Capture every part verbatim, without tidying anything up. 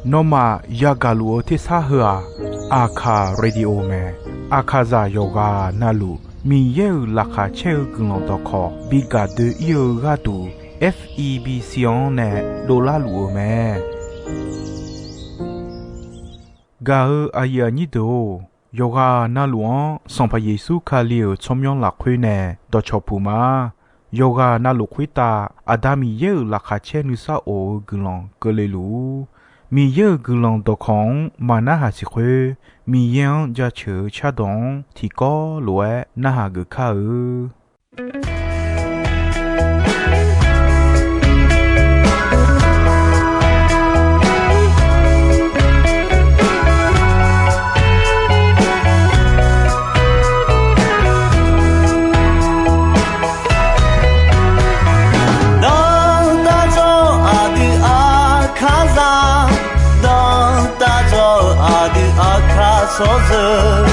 Nawmaf yagaq luf-eu tersar heu-aq, Aqkaq Radio mae. Aqkaqzaq yawqghaq navluf Miqyaer-euq laqkhaq caer-eu guiqlanq dawqkawq bi gaq doe-ir-eu gharduq, F E B C-anr nae dovlar luf-eu mae. Gaq-eu aqyuif aqnyir deuq-or, yawqghaq navluf-anr Sanqpaq Yeqsur Kali-euq tsawrmyanr lafkhoer nae dawqcawq puq ma. Yawqghaq navluf khoertav Aqda Miqyaer-euq laqkhaq caer nuisar of-eu guiqlanq keuvle luf-ur. Miqyaer-euq guiqlanq dawqkawq-anr maqnarhaq siq khoer, Miqyaer-anr jaceuq-eu cardawq-anr tiqkawv lof-aer narhaq geuf kar-eu. Dawqtawvluf aqdui Aqkaqzaq, dawqtawvluf aqdui Aqkaq tsawrjeuq,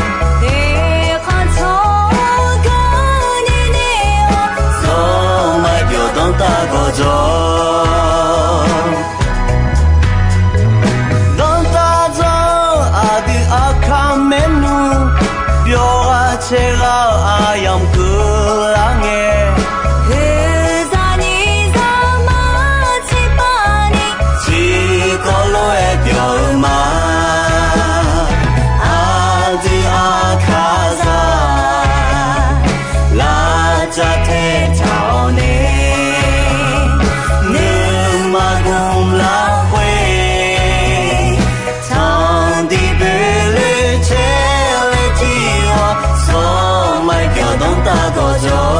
eqkhanq tsawrganq nini-awr, zawqmar byawq danrtav gawqjawq. Dawqtawvluf aqdui Aqkaq maernmr, byawq ghaq caer ghaq-eu aqyamq keuvlar ngae, oeqzaq nyiq zaqmar tiqpavni, tiqkawv lof-aer byawq-eu ma. Aqdui Aqkaqzaq, lavcav taetaq-awr nae, nuima gmq lafkhoer, tanqdiq boeqloe caer laer jir-awr, zawqmar byawq danrtav gawqjawq.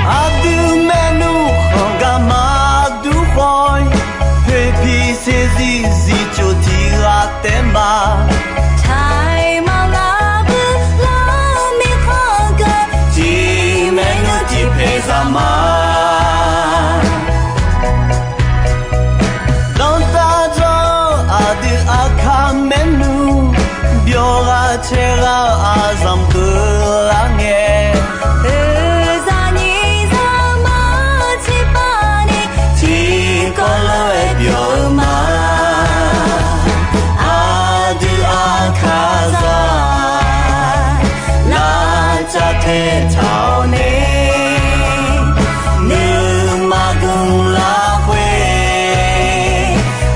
Aqdui maernmr khanq gar maqdur khawf-ir, poeqpiq saeqzir zifcof tiq ghaq taef ma. Taqmaq lavbuir lar mirkhanq geur, tiq maernmr tiq paeq zaq ma. Dawqtawvluf aqdui Aqkaq maernmr, byawq ghaq caer ghaq-eu aqzanq keuvlar ngae, oeqzaq nyiq zaqmar tiqpavni, tiqkawv lof-aer byawq-eu ma. Aqdui Aqkaqzaq, lavcav taetaq-awr nae, nuima gmq lafkhoer,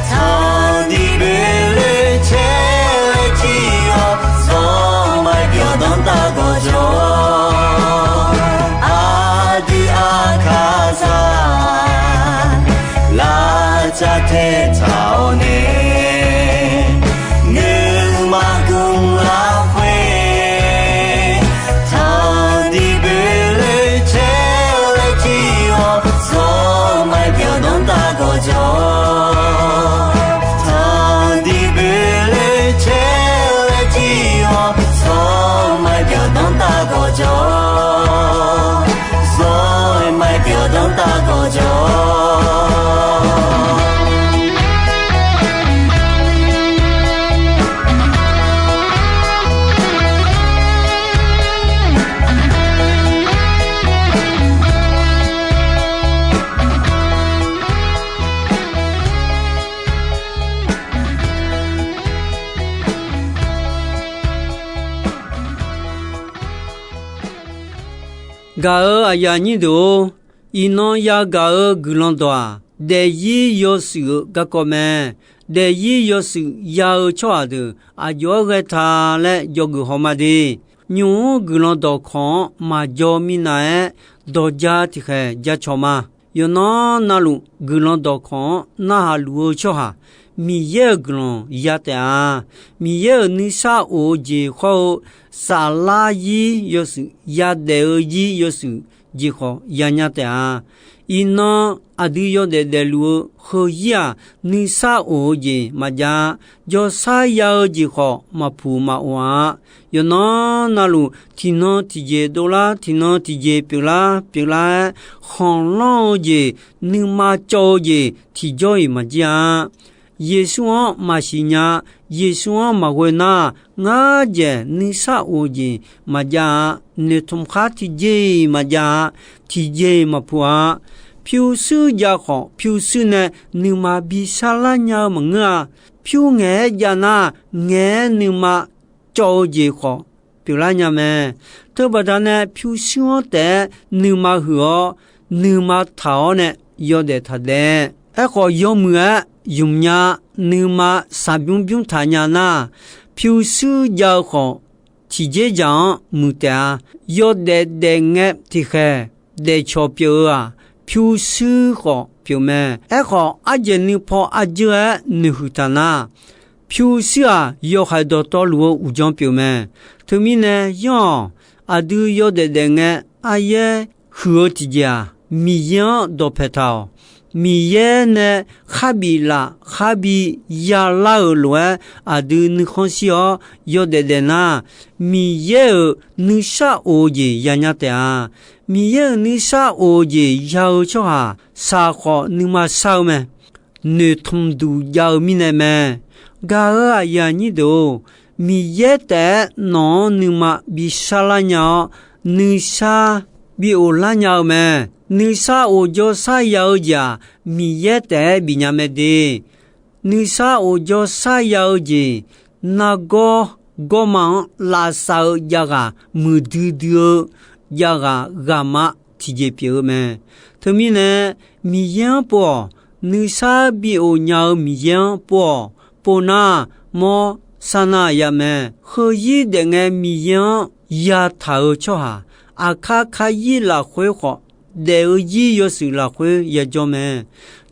tanqdiq boeqloe caer laer jir-awr, zawqmar byawq danrtav gawqjawq. Aqdui Aqkaqzaq, lavcav taetaq-awr nae, nuima gmq lafkhoer, tanqdiq boeqloe caer laer jir-awr, zawqmar byawq danrtav gawqjawq. Tanqdiq boeqloe caer laer jir-awr, zawqmar byawq danrtav gawqjawq. Zawqmar byawq danrtav gawqjawq. Gaq-euq aqyuif aqnyir deuq-or, iqnan yagaq-eu guiqlanq dawq-aq, daefzir yawshuif-euq garkawv mae. Daefzir yawshuif ya-eu tsawrhaq deuq aqjox-aer ghae ta laer dzawgeuf haw ma de. Nymq-mr guiqlanq dawqkawq-anr maqjaw minav-aer, dawqja tiqkhaeq jacawq ma. Yawqnan navluf guiqlanq dawqkawq-anr narhaq luf-eu tsawrhaq, Miqyaer-euq guiqlanq ya taef-a. Miqyaer-euq nuisar of-eu jeq khawr-eu, saflar zir yawshuif, yadaef-eu zir yawshuif, jeq khawf yanya taef-a. Iqnan aqdui yawdaef daefluf-eu heuzir-aq, nuisar of-eu jeq maqjav-a. Jawrshar ya-eu jeq khawf maqpuq maqof-a. Yawqnan navluf tiqnan tiqjeq dovlar, tiqnan tiqjeq pyeuflar pyeuflar-aer, khanqlanr-eu jeq, nuima cawv-eu jeq tiqjawr-iq maqjir-a. Yeqsur-anr maqsiq nya, Yeqsur-anr maqghoe nar, ngar dzaeq nuisar of-eu jeq maqjav-a. Noeqtmq khar tiqjeq-iq maqjav-a, tiqjeq-iq maqpuq-a. Pyurshuir jav khawf, pyurshuir nae nuima bi sarlar nya-eu maqngeur-a. Pyur ngaeq-aer jav nar, ngaeq-aer nuima cawv-eu jeq khawf pyeuflar nya mae. Teubaqda nae pyurshuir-anr taef-aer nuima huiq-awr, nuima taq-awr nae yawdaef taqdaef. Aerkhawf, yawmuiq-aer ymq nya, nuima shaqbymr bymr taq nya nar, pyurshuir jav-eu khawf, tiqjeq dzaq-anr muiq taef-a. Yawdaef daef ngae tiqkhaeq daefcawq pyeuf-eu-aq, pyurshuir khawf pyeuf mae. Aerkhawf, ardzaeq nuipaw arjeur-aer noeqhuiq taq nar, pyurshuir-aq, yawhaiq dawqtawvluf-eu uqdzan pyeuf mae. Teumirnae yanr-awq, aqdui yawdaef daef ngae aryaer huiq-eu tiqjeq-aq, Miqyaer-anr dawqpae taq-awq. Miqyaer nae kharbif laf kharbif yalar-euq lof-aer aqdui nuikhanr shir-awr yawdaef daef nar, Miqyaer-euq nuisar of-eu jeq yanya taef-a. Miqyaer-euq nuisar of-eu jeq ya-eu tsawrhaq saq khawf nuima shar-eu mae. Noeqtmq duq jav-eu mirnae mae. Gaq-euq aqyuif aqnyir deuq-or, Miqyaer taef-aer nawq-anr nuima bi sarlar nya-awr, nuisar bi of lar nya-eu mae. Nuisar of jawrshar ya-eu jeq-aq, Miqyaer taef-aer bifnya mae de. Nuisar of jawrshar ya-eu jeq, nargawr gawrma-anr lavsav-eu javghaq muiqdui dui-eu javghaq ghaqma tiqjeq pyeuf-eu mae. Teumirnae, Miqyaer-anr pov-awq. Nuisar bi of nya-eu Miqyaer-anr pov-awq. Pov nar, mawr sar nar ya mae. Heuzir daef ngae Miqyaer-anr yataq-eu tsawrhaq, aqkar kar zir lafkhoer khawf, daef-eu zir yawshuif lafkhoer yajawr mae.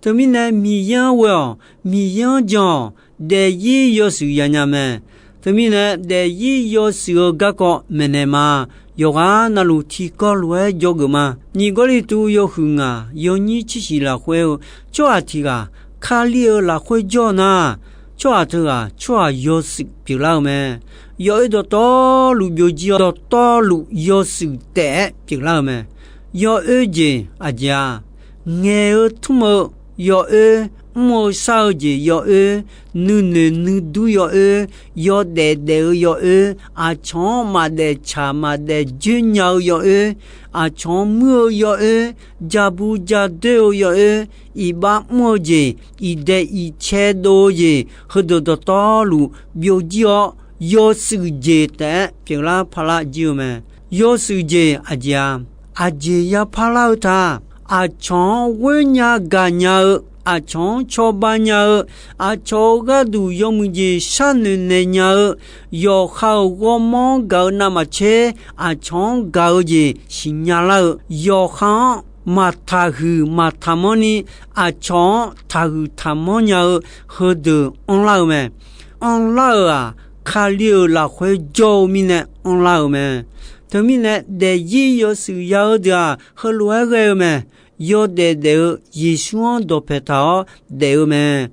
Teumirnae Miqyaer-anr ghoe-awq, Miqyaer-anr jan-awq, daefzir yawshuif yanya mae. Teumirnae daefzir yawshuif-eu garkawv maeqnaeq ma. Yawqghaq navluf tiqkawv lof-aer jawrgeuf ma. Nyiq Gawrliqtu yawhuiq ngaq yawnyir tser shiq lafkhoer-eu, tsawrhaq tiq ghaq Kali-euq lafkhoer jawr nar, tsawrhaq teughaq tsawrhaq yawshuif pyeuflar-eu mae. Yawoer dawqtawvluf byovjir-awr, dawqtawvluf yawshuif taef-aer pyeuflar-eu mae. Yawoer jeq aqjeq-aq, ngaeq-eu tmr-eu yawoer, mr-eu shar-eu jeq yawoer, nuinoeq nuidur yawoer, yawdaef daef-eu yawoer, aqcawq-anr maqdaef tsaq maqdaef joer nya-eu yawoer, aqcawq-anr muir-eu yawoer, jabu jadoer-eu yawoer, iqbax mr-eu jeq, iqdaeq iqcae dov-eu jeq, heudeuq dawqtawvluf byovjir-awr, yawshuif jeq taef-aer pyeuflar parlar jir-eu mae. Yawshuif jeq aqjeq-aq, aqjeq yaparlar-eu ta. Aqcawq-anr ghoer nya gaq nya-eu, aqcawq-anr cawba nya-eu, aqcawq-euq gharduq yawmuiq jeq sharnoeq naeq nya-eu, yawqha-euq ghawrmawr-anr gaq-eu navmaqtser, aqcawq-anr gaq-eu jeq siqnya lar-eu, yawqha-anr maqtaqhuiq maqtaqmanrni, aqcawq-anr taqhuiq taqmanr nya-eu, heudeuq anrlar-eu mae. Anrlar-euq-aq, Kali-euq lafkhoer jawr-eu mirnae anrlar-euq mae. Teumirnae daefzir yawshuif ya-eu deuq-aq, heulof-aer ghae-eu mae. Yawdaef daef-eu Yeqsur-anr dawqpae taq-awr daef-eu mae.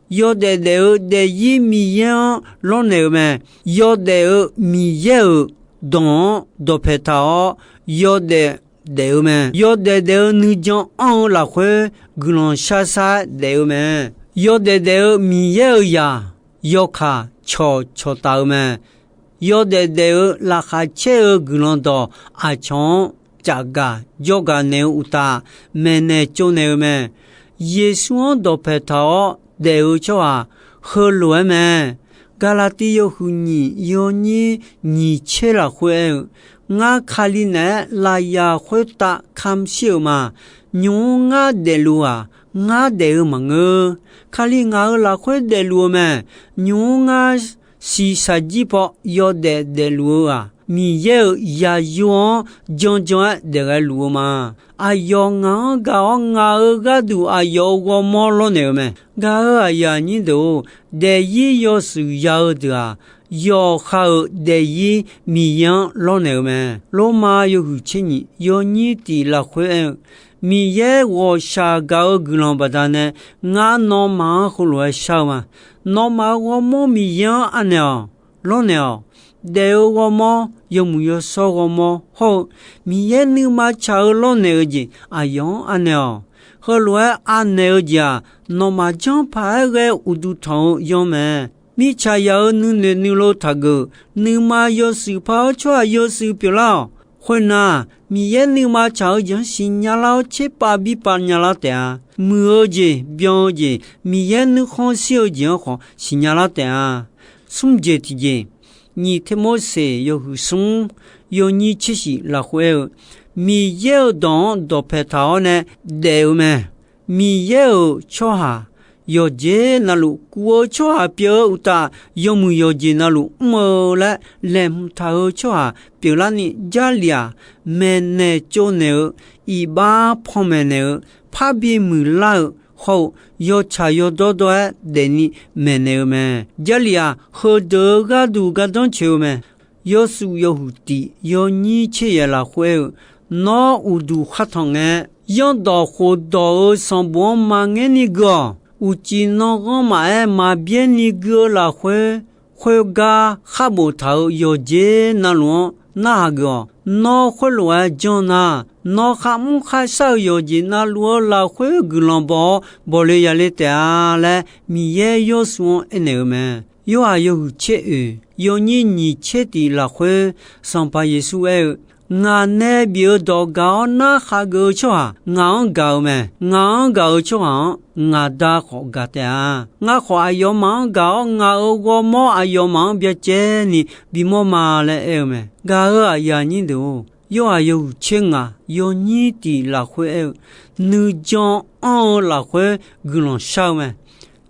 Yawdaef daef-eu daefzir Miqyaer-anr lawrnaeq-eu mae. Yawdaef-eu Miqyaer-euq dawq-anr dawqpae taq-awr yawdaef daef-eu mae. Yawdaef daef-eu nuijan anr-eu lafkhoer guiqlanq shar shar-aer daef-eu mae. Yawdaef daef-eu Miqyaer-euq zaq yawkaq cawq cawqtaf-eu mae. Yawdaef daef-eu laqkhaq caer-eu guiqlanq dawq aqcawq-anr cafgaq jawrgaq naeq-eu uqtaf, maeqnaeq tsovnaeq-eu mae. Yeqsur-anr dawqpae taq-awr daef-eu tsawrhaq heulof-aer mae. Gaqlaqtiv yawhuiq nyiq yawnyir nyiq tser lafkhoer aer-eu, Ngar Kali naeq-aer lafyaq khoertav kamq shir-euq ma. Nymq-mr ngar daefluf-aq, ngar daef-eu maqngeur. Kali ngaq-euq lafkhoer daefluf-eu mae. Nymq-mr ngar shiqshaq jir paw yawdaef daefluf-eu-aq, Miqyaer-euq zaqyo-anr janjan-aer daef ghae luf-eu ma. Aqyawf ngaq-anr gaq-awr ngaq-euq gharduq aqyawf-euq ghawrmawr lawrnaeq-eu mae. Gaq-euq aqyuif aqnyir deuq-or, daefzir yawshuif ya-eu deuq-aq, yawqha-euq daefzir Miqyaer-anr lawrnaeq-eu mae. Lormav yawhuiq tser nyiq yawnyir tiq lafkhoer aer-eu, Miqyaer ghawqshaq gaq-eu guiqlanq baqdanae, ngar nawmaf-anr heulof-aer shar-eu ma. Nawmaf-euq ghawrmawr Miqyaer-anr anaeq-awq, lawrnaeq-awq. Daef-eu ghawrmawr, yawmuiq yawshawr ghawrmawr hawr-eu, Miqyaer nuima tsaq-eu lawrnaeq-eu jeq aqyawf-anr anaeq-awq. Heulof-aer anaeq-eu jeq-aq, nawmaf janrpaq-aer ghae uqduq tanq-eu yanr mae. Mirtsaq yaq-euq nuinoeq nuilov taqgeuf, nuima yawshuif par-awr tsawrhaq yawshuif pyeuflar-awq. Khoernar, Miqyaer nuima tsaq-eu jeq-anr siqnya lar-awr tserpav birpav nya lar taef-a. Muiq-eu jeq, byan-eu jeq, Miqyaer nuikhanr shir-eu jeq-anr khawf siqnya lar taef-a. Smr jeq tiqjeq, nyiq Termorseq yawhuiq smr yawnyir tser shif lafkhoer aer-eu, Miqyaer-euq dawq-anr dawqpae taq-awr nae daef-eu mae. Miqyaer-euq tsawrhaq yawqjeq navluf, kuv-eu tsawrhaq pyeuf-eu uqtaf, yawmuiq yawqjeq navluf mr-eu laer laeqhmq taq-eu tsawrhaq pyeuflarni, Jarlif-aq, maeqnaeq tsovnaeq-eu, iqbax panmaeq naeq-eu, parbi muiqlar-eu hawr-eu, yawtsaq yawdawr dawr-aer daefni maeqnaeq-eu mae. Jarlif-aq, heudeuq-eu gharduq gardanr coeq-eu mae. Yawshuif yawhuiq tiq yawnyir tser yaeq lafkhoer aer-eu, Nawr uqduq khar tanq ngae, yanrdawq khofdawq-euq sanqbof-anr maqngaer ni gui-awq. Uqcif nanghanr maqaer, maqbyaer ni gui-eu lafkhoer, khoergar khar boftaq-euq yawqjeq navluf-anr narhaq geuf-awq. Nawr khoerlof-aer janr nar, nawr kharmr kharshar-euq yawqjeq navluf-eu lafkhoer guiqlanq baw-awr bawqle yale taef-a laer, Miqyaer Yawshuif-anr aernaeq-eu mae. Yorhaq yawhuiq tser oeq yawnyir nyiq tser tiq lafkhoer, Sanqpaq Yeqsur aer-eu, Ngaq nae bif-eu dawq gaq-awr narhaq geuf-eu tsawrhaq ngaq-anr gaq-eu mae. Ngaq-anr gaq-eu tsawrhaq-anr, ngaq Da khawf gaq taef-a. Ngar khawf aqyawfmaf-anr gaq-awr, ngaq-euq ghawrmawr aqyawfmaf-anr byacaevni bimawr ma laer aer-eu mae. Gaq-euq aqyuif aqnyir deuq-or, Yorhaq yawhuiq tser ngaq yawnyir tiq lafkhoer aer-eu, nuijan anr-eu lafkhoer guiqlanq shar-eu mae.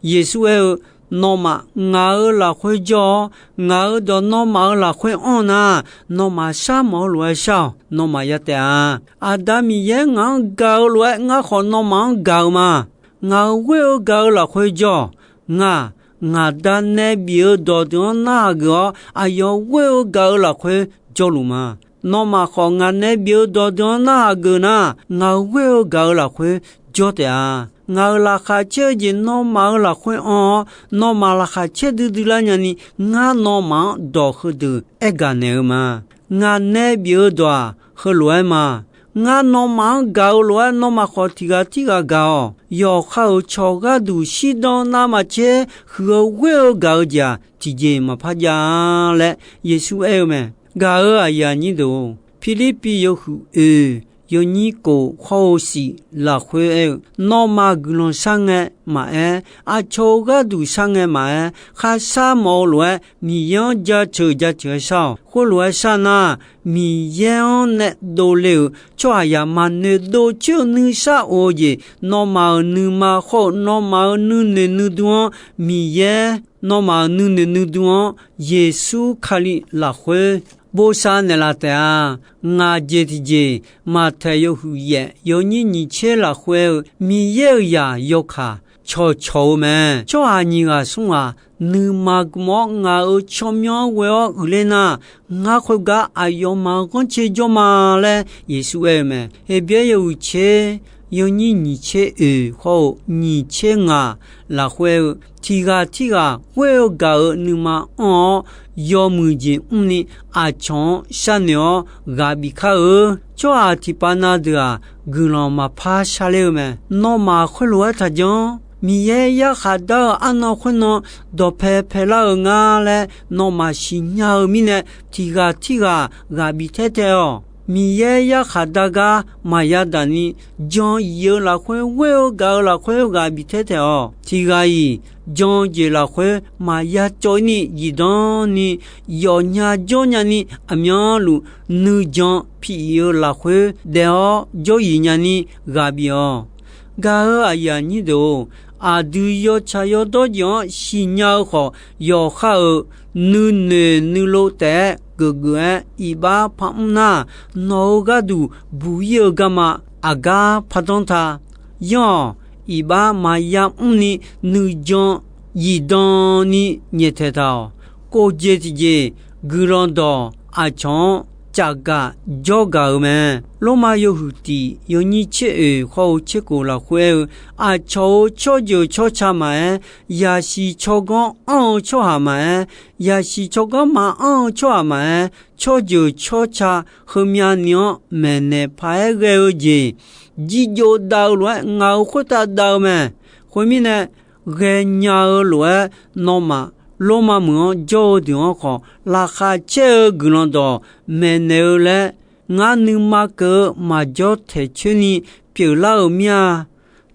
Yeqsur aer-eu, Nawmaf ngaq-euq lafkhoer jawr-awr, ngaq-euq dawq nawmaf-euq lafkhoer anr nar, nawmaf sharmawf-eu lof-aer shar-awq. Nawmaf ya taef-a. Aqda Miqyaer ngaq-anr gaq-eu lof-aer, ngar khawf nawmaf-anr gaq-eu ma. Ngaq-euq ghoer-eu gaq-eu lafkhoer jawr-awq. Ngaq, ngaq Da nae bif-eu dawqdeuq-anr narhaq geuf-awr, aqyawf ghoer-eu gaq-eu lafkhoer jawrluf ma. Nawmaf khawf, ngaq nae bif-eu dawqdeuq-anr narhaq geuf nar, ngaq-euq ghoer-eu gaq-eu lafkhoer jawr taef-a. Ngaq-euq laqkhaq caer-eu jeq nawmaf-euq lafkhoer anr-awr, nawmaf laqkhaq caer duidui lar nyani, ngar nawmaf-anr dawq heudeuq aer gaq naeq-eu ma. Ngaq nae bif-eu dawq-aq, heulof-aer ma. Ngar nawmaf-anr gaq-eu lof-aer, nawmaf khawf tiq ghaq tirghaq gaq-awq. Yawqha-euq cawq gharduq shirdan navmaqtser huiq-eu ghoer-eu gaq-eu jeq-aq, tiqjeq maqpar jav-a laer Yeqsur aer-eu mae. Gaq-euq aqyuif aqnyir deuq-or, Pirlirpiv yawhuiq oeq yawnyir kof hawr-eu shif lafkhoer aer-eu, Nawmaf guiqlanq shar ngae maqaer, aqcawq-eu gharduq shar ngae maqaer, kharshar mawf-eu lof-aer Miqyaer-anr jaceuq jaceuq-aer shar-awq. Khoerlof-aer shar nar, Miqyaer-anr nae dovle-euq tsawrhaqzaq maqnoeq dov coer-eu nuisar of-eu jeq, nawmaf-euq nuima hawr-eu nawmaf-euq nuinoeq nuidur-anr Miqyaer, nawmaf-euq nuinoeq nuidur-anr Yeqsur Kali lafkhoer bosav naeqlaf taef-a. Ngaq jeq tiqjeq, Maqtaeq yawhuiq yaef yawnyir nyiq tser lafkhoer-eu, Miqyaer-euq zaq yawkaq cawqcawq-eu mae. Tsawrhaq nyiq ghaq smr ghaq nuima gm-awr ngaq-euq tsawrmyanr-anr ghoe-awr uiqler nar, ngar khoergar aqyawfmaf-euq ghanrcae jawr ma laer Yeqsur aer-eu mae. Heqbyaer yawhuiq tser yawnyir nyiq tser oeq hawr-eu nyiq tser ngaq lafkhoer-eu, tiq ghaq tirghaq ghoer-eu gaq-euq nuima anr-awr, yawmuiq jeq mrni aqcawq-anr sharnoeq-awr ghaq bif kar-eu. Tsawrhaq tiqpav na deuq-aq, guiqlanq maqpar sharler-eu mae. Nawmaf khoerlof-aer taqjanr. Miqyaer yarkhaq dar-eu arnan khoernan dawqpae paelar-eu ngar laer nawmaf siqnya-eu mirnae, tiq ghaq tirghaq ghaq bif taer taef-awq. Miqyaer yarkhaq dar gar maqya daq ni, jan yif-eu lafkhoer, ghoer-eu gaq-eu lafkhoer ghaq bif taer taef-awq. Tiq ghaq-iq jan jeq lafkhoer maqya cawv-ir ni, zifdan ni, yawfnya jawrnya ni, aqmyanluf nuijan pi-iq-eu lafkhoer daef-awr jawryif nya ni ghaq bif-awq. Gaq-euq aqyuif aqnyir deuq-or, aqdui yawtsaq yawdawr jeq-anr siqnya-eu khawf, yawqha-euq nuinoeq nuilov taef-aer geufgeuf-aer iqbax parmr nar, nawq-euq gharduq buq-ir-eu garma aqgar pardanr ta. Yanr-awq. Iqbax maqya mrni nuijan zifdan ni nyaeftaeq taq-awq. Kov jeq tiqjeq, guiqlanq dawq aqcawq-anr cafgaq jawrgaq-eu mae. Lormav yawhuiq tiq yawnyir tser oeq khawr-eu tser kof lafkhoer aer-eu, aqcawq-euq tsawrjeuq tsawrca maqaer, yasiq tsawrganr anr-eu tsawrhaq maqaer, yasiq tsawrganr maqanr-eu tsawrhaq maqaer, tsawrjeuq tsawrca heumyavni-anr maeqnaeq paq-aer ghae-eu jeq, jirjov dav-eu lof-aer ngaq-euq khoertav dav-eu mae. Khoermirnae, ghaenya-eu lof-aer nawmaf Lormav meuq-anr jawr-eu deuq-anr khawf, laqkhaq caer-eu guiqlanq dawq maeqnaeq-eu laer, ngar nuima keuv-eu maqjawr taeq coer ni pyeuflar-euq mir-a.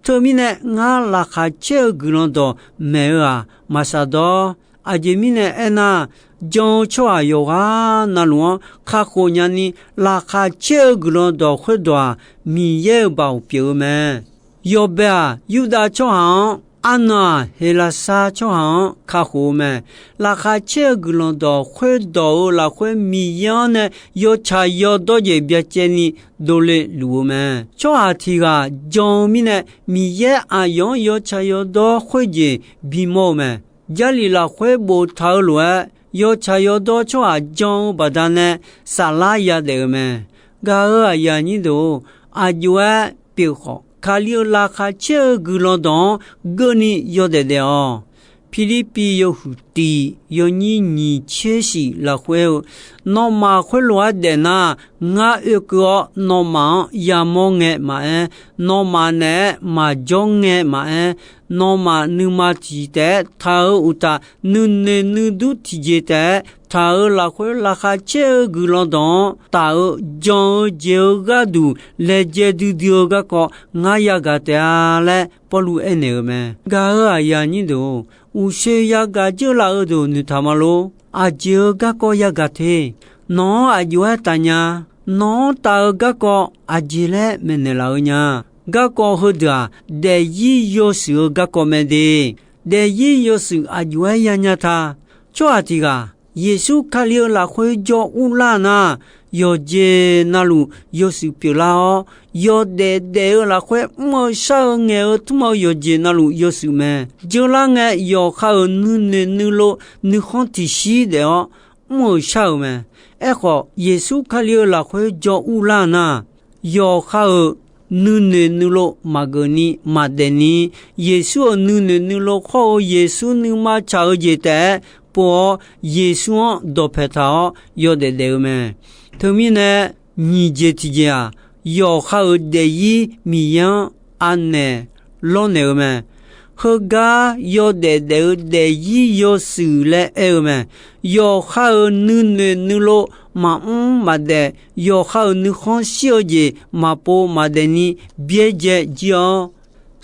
Teumirnae, ngar laqkhaq caer-eu guiqlanq dawq maeq-eu-aq, maqsaqdawr. Aqjeq mirnae aernar, jan-eu tsawrhaq yawqghaq navluf-anr kakhof nyani, laqkhaq caer-eu guiqlanq dawq khoerdawq-aq, Miqyaer-euq baoq pyeuf-eu mae. Yawbae-aq, Yurdav tsawrhaq-anr, arnan-aq, Heqlaqsar tsawrhaq-anr kakhof-eu mae. Laqkhaq caer-eu guiqlanq dawq khoerdawq-euq lafkhoer Miqyaer-anr nae yawtsaq yawdawr jeq byacaevni dovle luf-eu mae. Tsawrhaq tiq ghaq jan-eu mirnae, Miqyaer aqyawf-anr yawtsaq yawdawr khoerjeq bimawr-eu mae. Jarlif lafkhoer boftaq-eu lof-aer, yawtsaq yawdawr tsawrhaq jan-eu baqdanae saflar yadaef-eu mae. Gaq-euq aqyuif aqnyir deuq-or, aqjox-aer pyeuf khawf, Kali-euq laqkhaq caer-eu guiqlanq dawq-anr geuvni yawdaef daef-awq. Pirlirpiv yawhuiq tiq yawnyir nyiq tser shif lafkhoer-eu, nawmaf khoerlof-aer daefnar, ngar oekeuv-awr nawmaf-anr yamawr ngae maqaer, nawmaf naeq-aer maqjawr ngae maqaer, nawmaf nuima tiq taef-aer taq-euq uqtaf, nuinoeq nuidur tiqjeq taef-aer taq-euq lafkhoer, laqkhaq caer-eu guiqlanq dawq-anr taf-eu jan-eu jeq-eu gharduq laejae duidui-eu garkawv ngar yagaq taef-a laer Pawrluv aernaeq-euq mae. Gaq-euq aqyuif aqnyir deuq-or, uqshoe yagaq jeur laf-eu deuq noeqtaq ma lor. Aqjeq-eu garkawv yagaq te. Nawq-anr aqjox-aer taf nya. Nawq-anr taf-eu garkawv aqjeq laer maeqnaeq laf-eu nya. Garkawv heudeuq-aq, daefzir yawshuif-eu garkawv mae de. Daefzir yawshuif aqjox-aer yanya ta. Tsawrhaq tiq ghaq Yeqsur Kali-eu lafkhoer jawr urlar nar, yawqjeq navluf yawshuif pyeuflar-awr, yawdaef daef-eu lafkhoer mr-eu shar-eu ngaeq-eu tmr-eu yawqjeq navluf yawshuif mae. Jeurlar ngae, yawqha-euq nuinoeq nuilov nuikhanr tiqshir daef-awr mr-euq shar-euq mae. Aerkhawf, Yeqsur Kali-eu lafkhoer jawr urlar nar, yawqha-euq nuinoeq nuilov maqgeuf ni maqdaef ni, Yeqsur-euq nuinoeq nuilov khawr-eu Yeqsur nuima tsaq-eu jeq taef-aer pov-awr, Yeqsur-anr dawqpaeq taq-awr yawdaef daef-eu mae. Teumirnae, nyiq jeq tiqjeq-aq, yawqha-euq daefzir Miqyaer-anr anaeq lawrnaeq-eu mae. Heugar yawdaef daef-eu daefzir yawshuif laer aer-eu mae. Yawqha-euq nuinoeq nuilov maqmr maqdaef, yawqha-euq nuikhanr shir-eu jeq maqpov maqdaef ni byaerdzae jir-awr,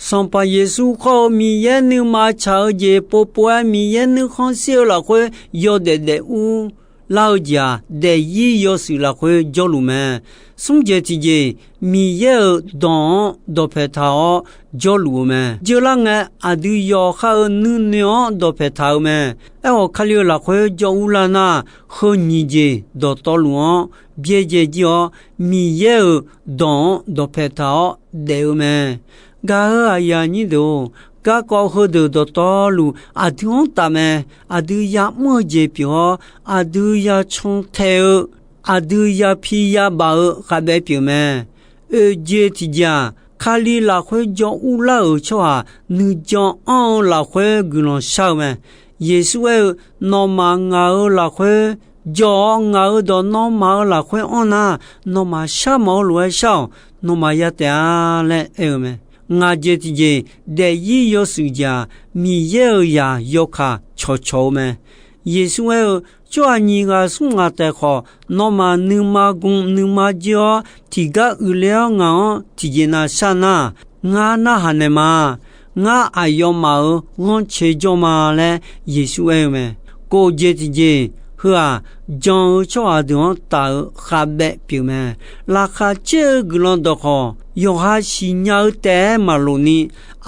Sanqpaq Yeqsur khawr-eu Miqyaer nuima tsaq-eu jeq povpov-aer Miqyaer nuikhanr shir-eu lafkhoer yawdaef daef ur lar-eu jeq-aq, daefzir yawshuif lafkhoer jawrluf mae. Smr jeq tiqjeq, Miqyaer-euq dawq-anr dawqpaeq taq-awr jawrluf-eu mae. Jeurlar ngae, aqdui yawqha-euq nuinoeq-anr dawqpaeq taq-eu mae. Aerkhawf, Kali-eu lafkhoer jawr urlar nar, heu nyiq jeq dawqtawvluf-anr byaerdzae jir-awr, Miqyaer-euq dawq-anr dawqpaeq taq-awr daef-eu mae. Gaq-euq aqyuif aqnyir deuq-or, garkawv heudeuq dawqtawvluf aqdui-anr taf mae. Aqdui yamr-eu jeq pyeuf-awr, aqdui yacan tae-eu, aqdui yapi yabaf-eu khavbaev pyeuf mae. Oeq jeq tiqjeq-aq, Kali lafkhoer jawr urlar-euq tsawrhaq nuijan anr-eu lafkhoer guiqlanq shar-eu mae. Yeqsur aer-eu, nawmaf ngaq-euq lafkhoer jawr-awr, ngaq-euq dawq nawmaf-euq lafkhoer anr nar, nawmaf shar mawf-eu lof-aer shar-awq. Nawmaf ya taef-a laer aer-eu mae. Ngaq jeq tiqjeq, daefzir yawshuif jeq-aq, Miqyaer-euq zaq yawkaq cawqcawq-eu mae. Yeqsur aer-eu, tsawrhaq nyiq ghaq smr ghaq taef khawf, nawmaf nuima gu nuima jir-awr, tiqgar uiqler-awr ngaq-anr tiqjeq nav shar nar, ngar narhaq naeq ma. Ngar aqyawfmaf-euq ghanrcae jawr ma laer Yeqsur aer-eu mae. Kof jeq tiqjeq, heu-aq, jan-eu tsawrhaq deuq-anr taf-eu khavbaev pyeuf mae. Laqkhaq caer-eu guiqlanq dawqkhawq, yawqha siqnya-eu taef-aer maqloq ni,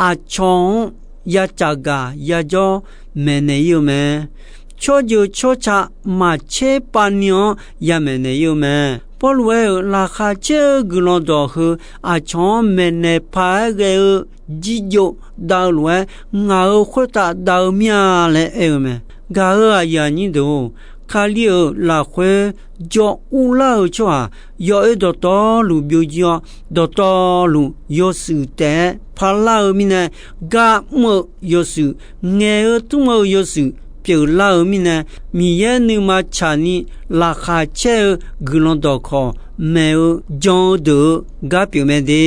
aqcawq-anr ya caqgaq yajawr maeqnaeq ir-eu mae. Tsawrjeuq tsawrca maqtser pav ni-anr ya maeqnaeq ir-eu mae. Pawrluv aer-euq laqkhaq caer-eu guiqlanq dawq heu aqcawq-anr maeqnaeq paq-aer ghae-eu jirjov dav-eu lof-aer, ngaq-euq khoertav dav-eu mir-a laer aer-eu mae. Gaq-euq aqyuif aqnyir deuq-or, Kali-euq lafkhoer jawr urlar-eu tsawrhaq yawoer dawqtawvluf byovjir-awr, dawqtawvluf yawshuif taef-aer parlar-eu mirnae, gar mr-eu yawshuif, ngaeq-eu tmr-eu yawshuif pyeuflar-eu mirnae, Miqyaer nuima tsaqni laqkhaq caer-eu guiqlanq dawqkawq maeq-eu jan-eu deuq-eu gar pyeuf mae de.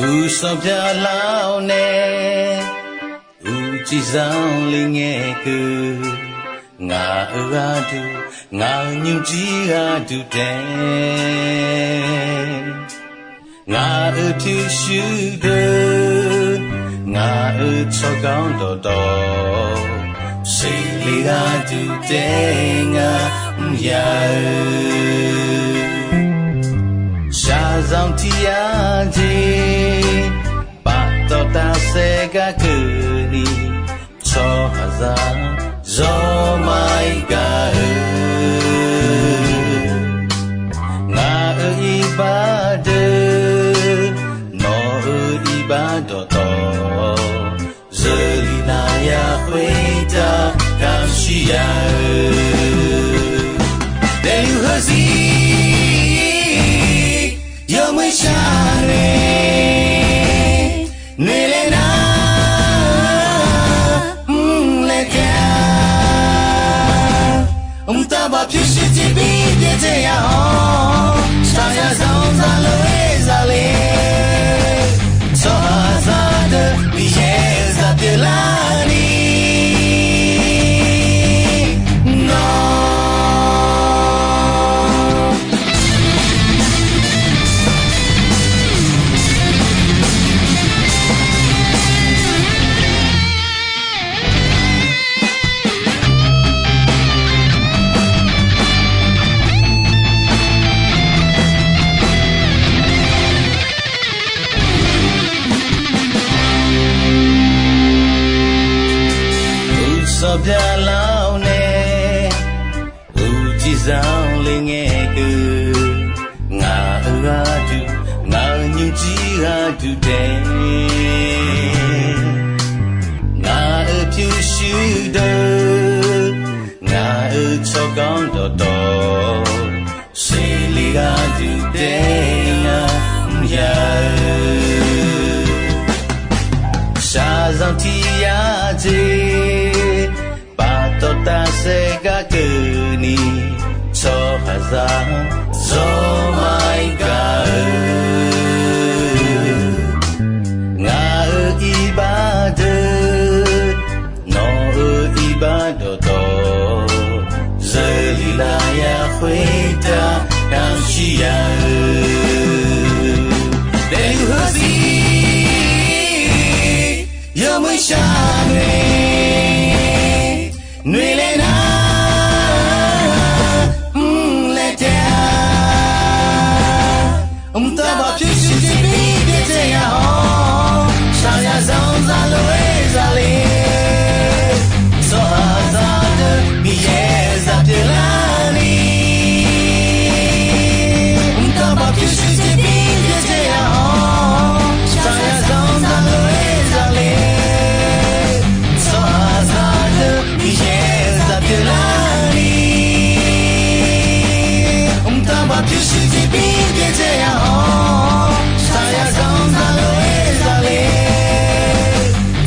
Uqsanq byaqlar-awr nae, uqcif zanqler ngae keuv. Ngaq-euq gharduq, ngaq-euq nymrjir gharduq taef, ngaq-euq pyurshuir deuq, ngaq-euq tsawrganr dawqtawv, seqle gharduq taef ngar mr ya-eu. Shaqzanq tiq yar jeq, paftawf tafsaef gar keuvni, tsawrhaqzaq zawr maqir gaq-eu. Ngaq-euq iqbax deuq, nawq-euq iqbax dawqtawv, zeurlif nar ya khoertav kamq shir ya-eu. Daefluf heuzir yawmuiq shar nae, noeqlaer nar mrlaer taef-a. Mqtav baq pyurshuir tiqbir byaerdzae ya-awr, shaqzanq zanq zaqlof-aer zaqle, tsawrhaqzaq deuq Miqyaer-euq zaq pyeuflarni nawr Uqsanq byaqlar-awr nae, uqcif zanqler ngae keuv. Ngaq-euq gharduq, ngaq-euq nymrjir gharduq taef, ngaq-euq pyurshuir deuq, ngaq-euq tsawrganr dawqtawv, seqle gharduq taef ngar mr ya-eu. Shaqzanq tiq yar jeq, paftawf tafsaef gar keuvni, tsawrhaqzaq zawr maqir gaq-eu. Ngaq-euq iqbax deuq, nawq-euq iqbax dawqtawv, zeurlif nar ya khoertav kamq shir ya-eu. Daefluf heuzir yawmuiq shar nae, noeqlaer nar mrlaer taef-a. Mqtav baq pyurshuir tiqbir byaerdzae ya-awr, shaqzanq zanq zaqlof-aer zaqle, tsawrhaqzaq deuq Miqyaer-euq zaq pyeuflarni Mqtav baq pyurshuir tiqbir byaerdzae ya-awr, shaqzanq zanq zaqlof-aer zaqle, tsawrhaqzaq deuq Miqyaer-euq zaq pyeuflarni. Mqtav baq pyurshuir tiqbir byaerdzae ya-awr, shaqzanq zanq zaqlof-aer zaqle,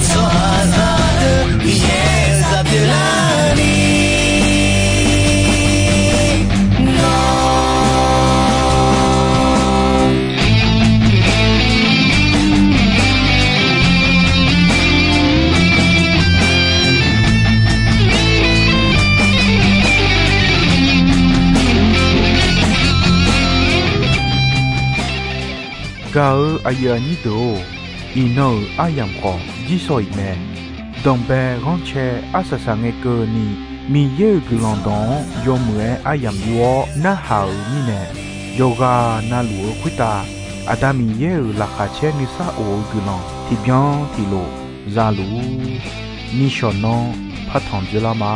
tsawrhaqzaq deuq Miqyaer-euq zaq pyeuflarni nawr Gaq-euq aqyuif aqnyir deuq-or, iqnan-euq aryamq khawf jirsawq iq mae. Danqbae ghanrcae arsaq saq ngae keuvni, Miqyaer-euq guiqlanq dawq-anr yawmuiq-aer aryamq yur-awr narhaq-euq mirnae, yawqghaq navluf-eu khoertav Aqda Miqyaer-euq laqkhaq caer nuisar of-eu guiqlanq tiqbyan tiqlof za luf-ur. Nishawq nanr partanq dzoerlar ma.